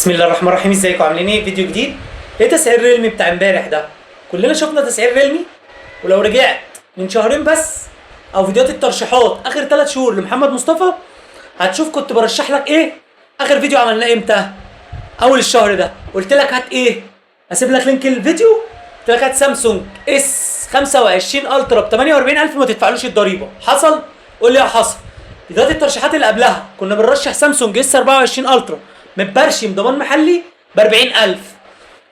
بسم الله الرحمن الرحيم. ازيكم عاملين ايه؟ فيديو جديد. ايه تسعير ريلمي بتاع امبارح ده؟ كلنا شفنا تسعير ريلمي، ولو رجعت من شهرين بس او فيديوهات الترشيحات اخر 3 شهور لمحمد مصطفى هتشوف كنت برشح لك ايه. اخر فيديو عملناه امتى؟ اول الشهر ده. قلت لك هات ايه؟ هسيب لك link الفيديو. قلت لك هات سامسونج S 25 Ultra ب 48000 ما تدفعلوش الضريبة. حصل؟ قول لي يا حصل. فيديوهات الترشيحات اللي قبلها كنا بنرشح سامسونج S 24 Ultra متبرشم ضمان محلي ب 40000،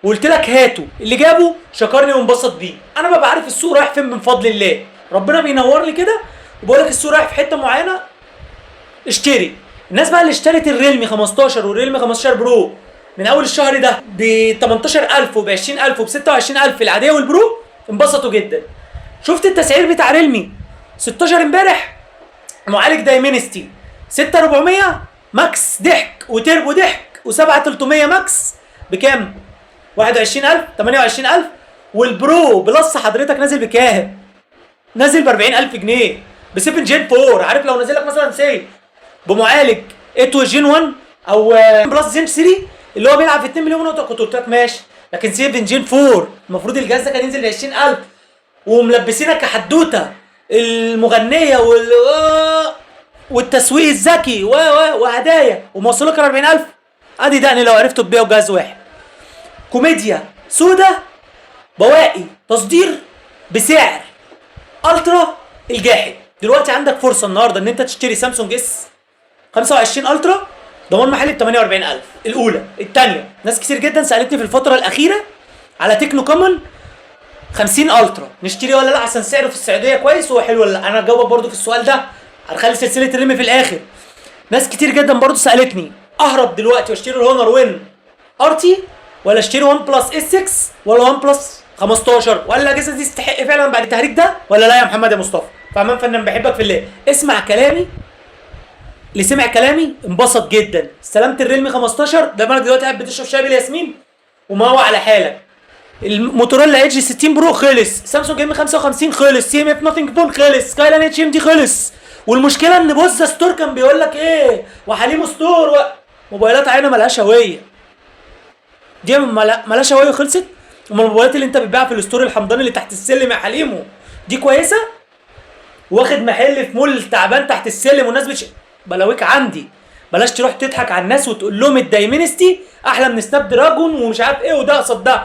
وقلت لك هاته. اللي جابه شكرني وانبسط بيه. انا ببقى عارف السوق رايح فين من فضل الله، ربنا بينور لي كده وبقول لك السوق رايح في حتة معينة، اشتري. الناس بقى اللي اشترت الريلمي 15 والريلمي 15 Pro من اول الشهر ده ب 18000 وب 20000 وب 26000 العادية وال Pro انبسطوا جدا. شفت التسعير بتاع ريلمي 16 امبارح؟ معالج Dimensity 6400 Max ضحك وتربو ضحك و7300 Max بكام؟ 21000، 28000. وال Pro Plus حضرتك نازل بكام؟ نازل ب 40000 جنيه ب 7 Gen 4. عارف لو نازل لك مثلا say بمعالج 8 Gen 1 او Plus Gen 3 اللي هو بيلعب في 2 مليون نقطة كنت قلت لك ماشي، لكن 7 Gen 4 المفروض الجهاز ده كان ينزل ب 20000 وملبسينك حدوتة المغنية والتسويق الذكي و و وهدايا وموصلك ل 40000. ادي دقني لو عرفتوا تبيعوا جهاز واحد. كوميديا سودا، بواقي تصدير بسعر Ultra الجاحد. دلوقتي عندك فرصة النهارده ان انت تشتري سامسونج S 25 Ultra ضمان محلي ب 48000 الاولى. الثانيه، ناس كتير جدا سالتني في الفترة الاخيرة على تكنو كومون 50 Ultra نشتري ولا لا، عشان سعره في السعودية كويس وهو حلو ولا لا. انا هجاوبك برضو في السؤال ده، هنخلي سلسلة الريلمي في الاخر. ناس كتير جدا برضو سالتني اهرب دلوقتي واشتري الهونر 1 RT ولا اشتري OnePlus Ace 6 ولا OnePlus 15، ولا الاجهزة دي تستحق فعلا بعد التهريج ده ولا لا؟ يا محمد يا مصطفى فاهمان فنان بحبك في الله، اسمع كلامي. اللي سمع كلامي انبسط جدا. استلمت الريلمي 15 ده، بالك دلوقتي قاعد بتشرب شاي بالياسمين وما هو على حالك. الموتورولا Edge 60 Pro خلص، سامسونج M 55 خلص، CMF Nothing Phone خلص، Skyline HMD خلص. والمشكلة ان بوزا Store كان بيقول لك ايه وحليمو Store موبايلات عينه ملهاش هويه، دي ملهاش هوية خلصت. امال الموبايلات اللي انت بتبيعها في ال store الحمضان اللي تحت السلم يا حليمو دي كويسه؟ واخد محل في مول تعبان تحت السلم والناس بلاويك عندي. بلاش تروح تضحك على الناس وتقول لهم ال Dimensity احلى من Snapdragon ومش عارف ايه وده قصاد ده.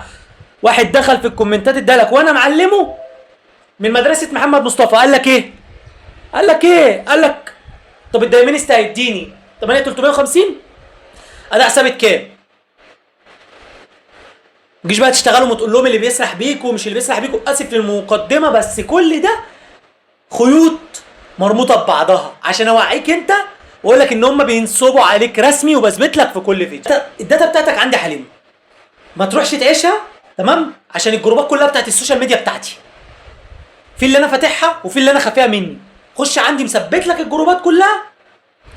واحد دخل في الكومنتات ادالك وانا معلمه من مدرسه محمد مصطفى، قال لك ايه؟ قال لك ايه؟ قال لك طب ال Dimensity هيديني 8350 اداء ثابت كام؟ تجيش بقى تشتغلوا وتقول لهم اللي بيسرح بيكوا ومش اللي بيسرح بيكوا. اسف للمقدمة بس كل ده خيوط مربوطة ببعضها عشان اوعيك انت واقول لك ان هم بينصبوا عليك رسمي، وبثبت لك في كل فيديو. ال data بتاعتك عندي حاليا ما تروحش تعيشها، تمام؟ عشان الجروبات كلها بتاعت ال social media بتاعتي، في اللي انا فاتحها وفي اللي انا خافيها مني. خش عندي مثبت لك الجروبات كلها،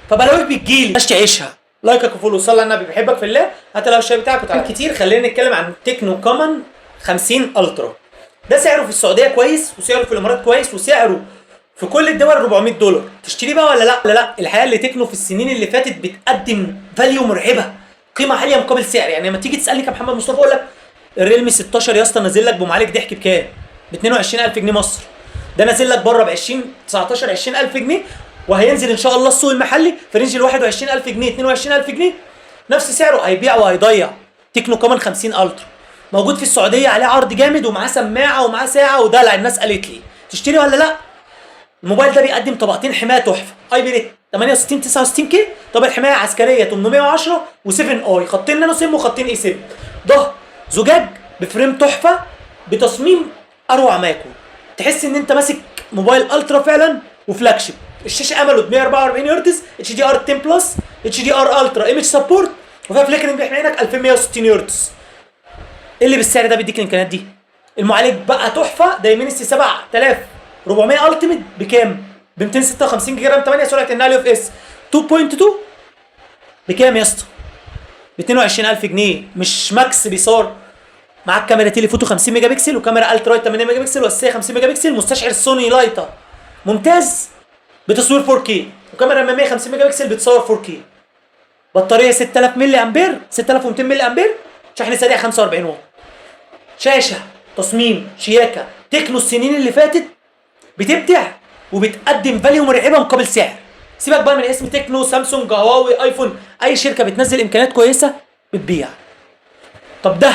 فبلاويك بتجيلي، بلاش تعيشها. لايكك و follow، صلي على النبي، بحبك في الله. هات لو الشاي بتاعك وتعالى. كتير خلينا نتكلم عن تكنو كومن 50 Ultra. ده سعره في السعودية كويس، وسعره في الامارات كويس، وسعره في كل الدول 400 دولار. تشتري بقى ولا لا؟ لا لا. الحقيقة اللي تكنو في السنين اللي فاتت بتقدم value مرعبه، قيمة عالية مقابل سعر. يعني لما تيجي تسالني كمحمد مصطفى اقول لك الريلمي 16 يا اسطى نازل لك بمعالج ضحك بكام؟ ب 22000 جنيه مصر. ده نازل لك بره ب 20 19 20000 جنيه، وهينزل ان شاء الله السوق المحلي في range ال 21000 جنيه، 22000 جنيه، نفس سعره. هيبيع وهيضيع. تكنو كومن 50 Ultra موجود في السعوديه، عليه عرض جامد ومعاه سماعه ومعاه ساعة ودلع. الناس قالت لي تشتري ولا لا؟ الموبايل ده بيقدم طبقتين حماية تحفه، IP rated 68 69 K، طبقه حماية عسكرية 810 و7 i، خطين nano SIM وخطين eSIM. ده زجاج ب frame تحفة بتصميم اروع ما يكون، تحس ان انت ماسك موبايل Ultra فعلا و flagship. الشاشة AMOLED 144 هرتز، HDR 10 Plus، HDR Ultra Image support، وفيها flickering بيحمي عينك 2160 هرتز. إيه اللي بالسعر ده بيديك الامكانيات دي؟ المعالج بقى تحفه، Dimensity 7400 Ultimate بكام؟ ب 256 جيجا RAM 8، سرعة النقل UFS 2.2. بكام يا اسطى؟ ب 22000 جنيه، مش Max بيصور. معاك كاميرا telephoto 50 ميجا بكسل وكاميرا ultra wide 8 ميجا بكسل واساسية 50 ميجا بكسل، مستشعر سوني Leica ممتاز بتصوير 4K، وكاميرا امامية 50 ميجا بكسل بتصور 4K. بطارية 6000 ملي امبير، 6200 ملي امبير، شحن سريع 45 واط. شاشة، تصميم، شياكه. تكنو السنين اللي فاتت بتبدع وبتقدم value مرعبة مقابل سعر. سيبك بقى من اسم تكنو، سامسونج، هواوي، ايفون، اي شركة بتنزل امكانيات كويسة بتبيع. طب ده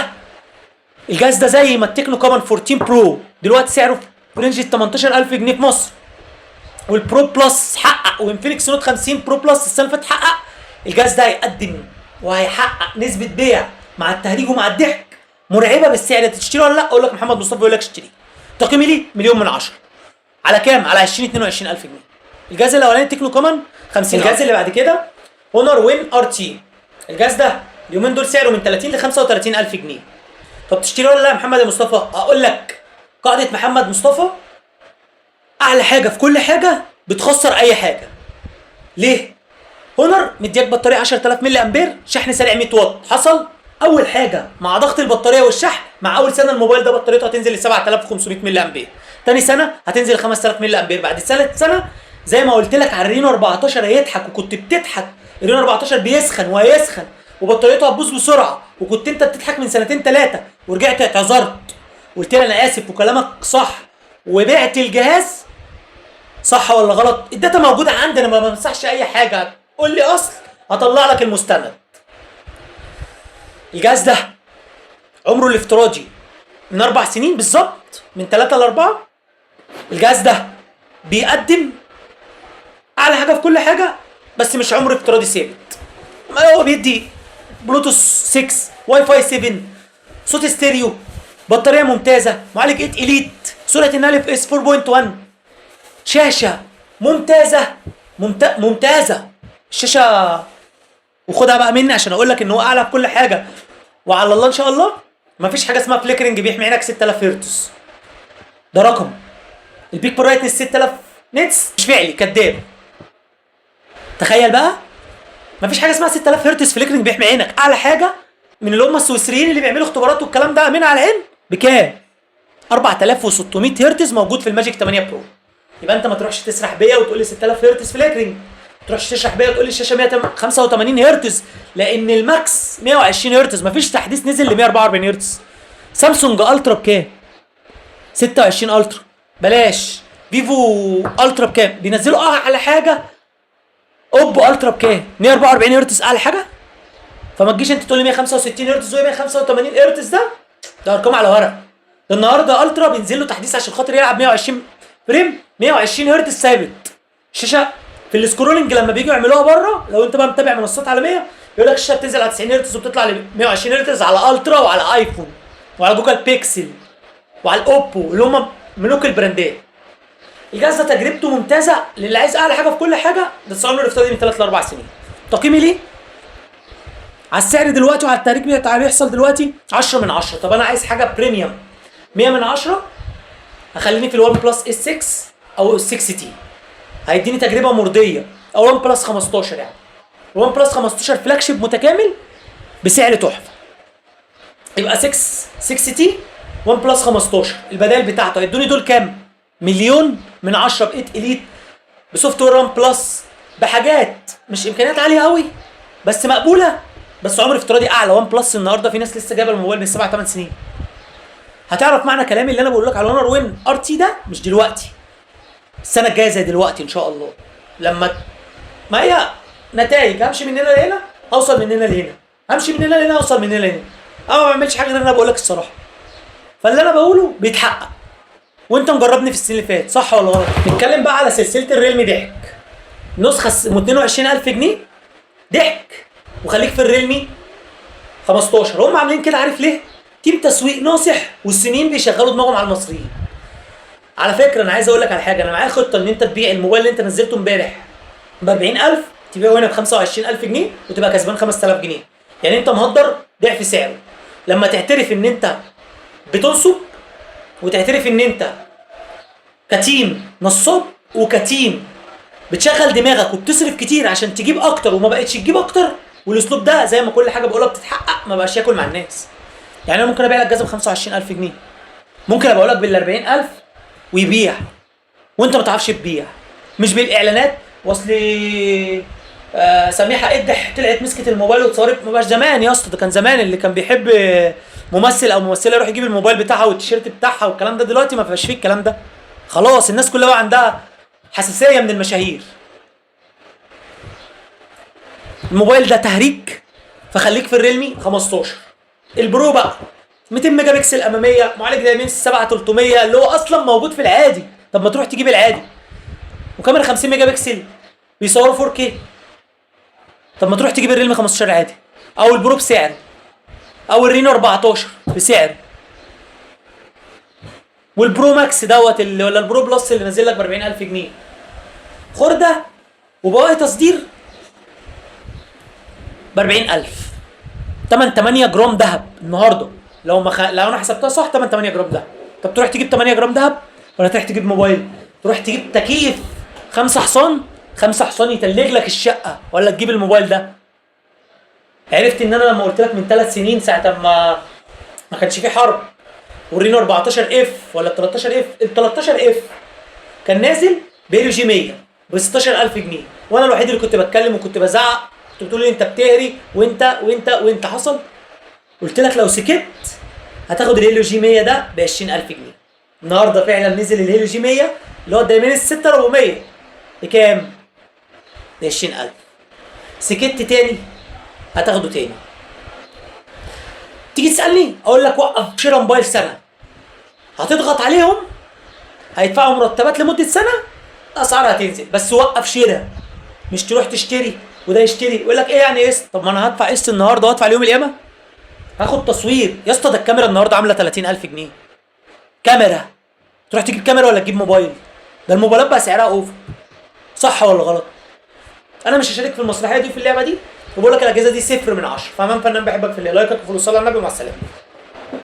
الجهاز ده زي ما التكنو كامون 14 Pro دلوقتي سعره في range 18000 جنيه في مصر، وال Pro Plus حقق، وانفينكس Note 50 Pro Plus السنة اللي فاتت حقق. الجهاز ده هيقدم وهيحقق نسبه بيع مع التهريج ومع الضحك مرعبة بالسعر ده. تشتري ولا لا؟ اقول لك محمد مصطفى يقول لك اشتري. تقييمي ليه مليون من عشرة. على كام؟ على 20 22000 جنيه. الجهاز الاولاني تكنو كومن 50. الجهاز اللي بعد كده هونر وين RT. الجهاز ده اليومين دول سعره من 30 ل 35000 جنيه. طب تشتري ولا لا يا محمد يا مصطفى؟ اقول لك قاعدة محمد مصطفى، اعلى حاجة في كل حاجة بتخسر اي حاجة. ليه؟ هونر مدياك بطارية 10000 ملي امبير، شحن سريع 100 واط. حصل اول حاجة مع ضغط البطارية والشحن، مع اول سنة الموبايل ده بطاريته هتنزل ل 7500 ملي امبير، تاني سنة هتنزل ل 5000 ملي امبير، بعد ثالث سنة زي ما قلت لك على الرينو 14 هيضحك، وكنت بتضحك الرينو 14 بيسخن وهيسخن وبطاريته هتبوظ بسرعة، وكنت انت بتضحك من سنتين ثلاثة ورجعت اعتذرت وقلت لي انا اسف وكلامك صح وبعت الجهاز. صح ولا غلط؟ ال data موجودة عندي، انا ما بمسحش اي حاجة، قول لي اصل هطلع لك المستند. الجهاز ده عمره الافتراضي من 4 سنين بالظبط، من 3 ل 4. الجهاز ده بيقدم اعلى حاجة في كل حاجة، بس مش عمر افتراضي ثابت. ما هو بيدي بلوتوث 6، واي فاي 7، صوت ستيريو، بطارية ممتازة، معالج 8 Elite، سرعة النقل FS 4.1، شاشة ممتازة ممتازة الشاشة. وخدها بقى مني عشان اقول لك ان هو اعلى في كل حاجة، وعلى الله ان شاء الله مفيش حاجة اسمها flickering، بيحمي عينك 6000 هرتز، ده رقم. ال peak brightness 6000 nits مش فعلي، كداب. تخيل بقى مفيش حاجة اسمها 6000 هرتز flickering بيحمي عينك. اعلى حاجة من اللي هم السويسريين اللي بيعملوا اختبارات والكلام ده امين على العين بكام؟ 4600 هرتز موجود في الماجيك 8 Pro. يبقى انت ما تروحش تسرح بيا وتقول لي 6000 هرتز flickering، ما تروحش تشرح بيا وتقول لي الشاشة 185 هرتز، لان ال max 120 هرتز، مفيش تحديث نزل ل 144 هرتز. سامسونج Ultra بكام؟ 26 Ultra بلاش، فيفو Ultra بكام؟ بينزلوا اعلى حاجة. اوبو Ultra بكام؟ 144 هرتز اعلى حاجة. فما تجيش انت تقول لي 165 هرتز و 185 هرتز، ده ارقام على ورق. ده النهارده Ultra بينزل له تحديث عشان خاطر يلعب 120 frame، 120 هرتز ثابت. الشاشة في ال scrolling لما بييجوا يعملوها بره، لو انت بقى متابع منصات عالمية، يقول لك الشاشة بتنزل على 90 هرتز وبتطلع ل 120 هرتز على Ultra وعلى ايفون وعلى جوجل بيكسل وعلى الاوبو اللي هم ملوك البراندات. الجهاز ده تجربته ممتازة للي عايز اعلى حاجة في كل حاجة، بس عمره الافتراضي من 3 ل 4 سنين. تقييمي ليه على السعر دلوقتي وعلى التهريج بتاع بيحصل دلوقتي 10 من 10. طب انا عايز حاجة premium 100 من 10، هخليني في ال OnePlus S 6 او 6T، هيديني تجربه مرضية، او OnePlus 15. يعني OnePlus 15 flagship متكامل بسعر تحفة. يبقى 6 6T، OnePlus 15 البدائل بتاعته هيدوني دول كام؟ مليون من 10 ب 8 Elite، ب software OnePlus، بحاجات مش امكانيات عالية قوي بس مقبوله، بس عمر افتراضي اعلى. OnePlus النهارده في ناس لسه جايبه الموبايل من 7 8 سنين. هتعرف معنى كلامي اللي انا بقول لك على اونر وين RT ده مش دلوقتي، السنة الجاية زي دلوقتي ان شاء الله، لما ما هي نتائج. همشي من هنا لهنا اوصل من هنا لهنا، همشي من هنا لهنا اوصل من هنا لهنا. انا ما بعملش حاجة غير ان انا بقول لك الصراحة، فاللي انا بقوله بيتحقق، وانت مجربني في السنين اللي فاتت، صح ولا غلط؟ نتكلم بقى على سلسلة الريلمي ضحك، نسخه 22000 جنيه ضحك، وخليك في الريلمي 15. هم عاملين كده عارف ليه؟ team تسويق ناصح، والصينيين بيشغلوا دماغهم على المصريين. على فكرة انا عايز اقول لك على حاجة، انا معايا خطه ان انت تبيع الموبايل اللي انت نزلته امبارح ب 40000 تبيعه هنا ب 25000 جنيه وتبقى كسبان 5000 جنيه، يعني انت مهدر ضعف سعره. لما تعترف ان انت بتنصب وتعترف ان انت ك team نصاب وك team بتشغل دماغك وبتصرف كتير عشان تجيب اكتر وما بقتش تجيب اكتر، والاسلوب ده زي ما كل حاجة بقولها بتتحقق، ما بقاش ياكل مع الناس. يعني انا ممكن ابيع لك جهاز ب 25000 جنيه، ممكن ابيعه لك بال 40000 ويبيع، وانت ما تعرفش تبيع، مش بالاعلانات. واصل سميحة قدح طلعت مسكت الموبايل واتصورت. ما بقاش زمان يا اسطى، ده كان زمان اللي كان بيحب ممثل او ممثلة يروح يجيب الموبايل بتاعها والتيشيرت بتاعها والكلام ده. دلوقتي ما بقاش فيه الكلام ده خلاص، الناس كلها بقى عندها حساسية من المشاهير. الموبايل ده تهريج، فخليك في ال Realme 15 ال Pro بقى، 200 ميجا بكسل امامية، معالج Dimensity 7300 اللي هو اصلا موجود في العادي، طب ما تروح تجيب العادي، وكاميرا 50 ميجا بكسل بيصوروا 4K، طب ما تروح تجيب ال Realme 15 العادي او ال Pro بسعر، او ال Reno 14 بسعر، وال Pro Max دوت اللي ولا ال Pro Plus اللي نازل لك ب 40000 جنيه خرده وبواقي تصدير ب 40000، 8 8 جرام ذهب النهارده لو ما لو انا حسبتها صح 8 8 جرام ذهب. طب تروح تجيب 8 جرام ذهب ولا تروح تجيب موبايل؟ تروح تجيب تكييف 5 حصان، 5 حصان يتلج لك الشقة، ولا تجيب الموبايل ده؟ عرفت ان انا لما قلت لك من 3 سنين ساعة ما كانش في حرب، وال Reno 14 F ولا ال 13 F، ال 13 F كان نازل ب Helio G 100 ب 16000 جنيه، وانا الوحيد اللي كنت بتكلم وكنت بزعق، كنت بتقول لي انت بتهري وانت وانت وانت. حصل؟ قلت لك لو سكت هتاخد ال Helio G 100 ده ب 20000 جنيه. النهارده فعلا نزل ال Helio G 100 اللي هو ال Dimensity 6400 بكام؟ ب 20000. سكت تاني هتاخده تاني. تيجي تسالني اقول لك وقف شراء موبايل سنة، هتضغط عليهم هيدفعوا مرتبات لمدة سنة، الاسعار هتنزل، بس وقف شراء، مش تروح تشتري وده يشتري يقول لك ايه يعني قسط؟ طب ما انا هدفع قسط النهارده وادفع اليوم القيامة؟ هاخد تصوير يا اسطى، ده الكاميرا النهارده عامله 30000 جنيه كاميرا، تروح تجيب كاميرا ولا تجيب موبايل؟ ده الموبايلات بقى سعرها over، صح ولا غلط؟ انا مش هشارك في المسرحية دي وفي اللعبة دي، وبقول لك الاجهزة دي 0 من 10. فاهم؟ فنان بحبك في اللي لايكك وفي الصلاة على النبي، ومع السلامة.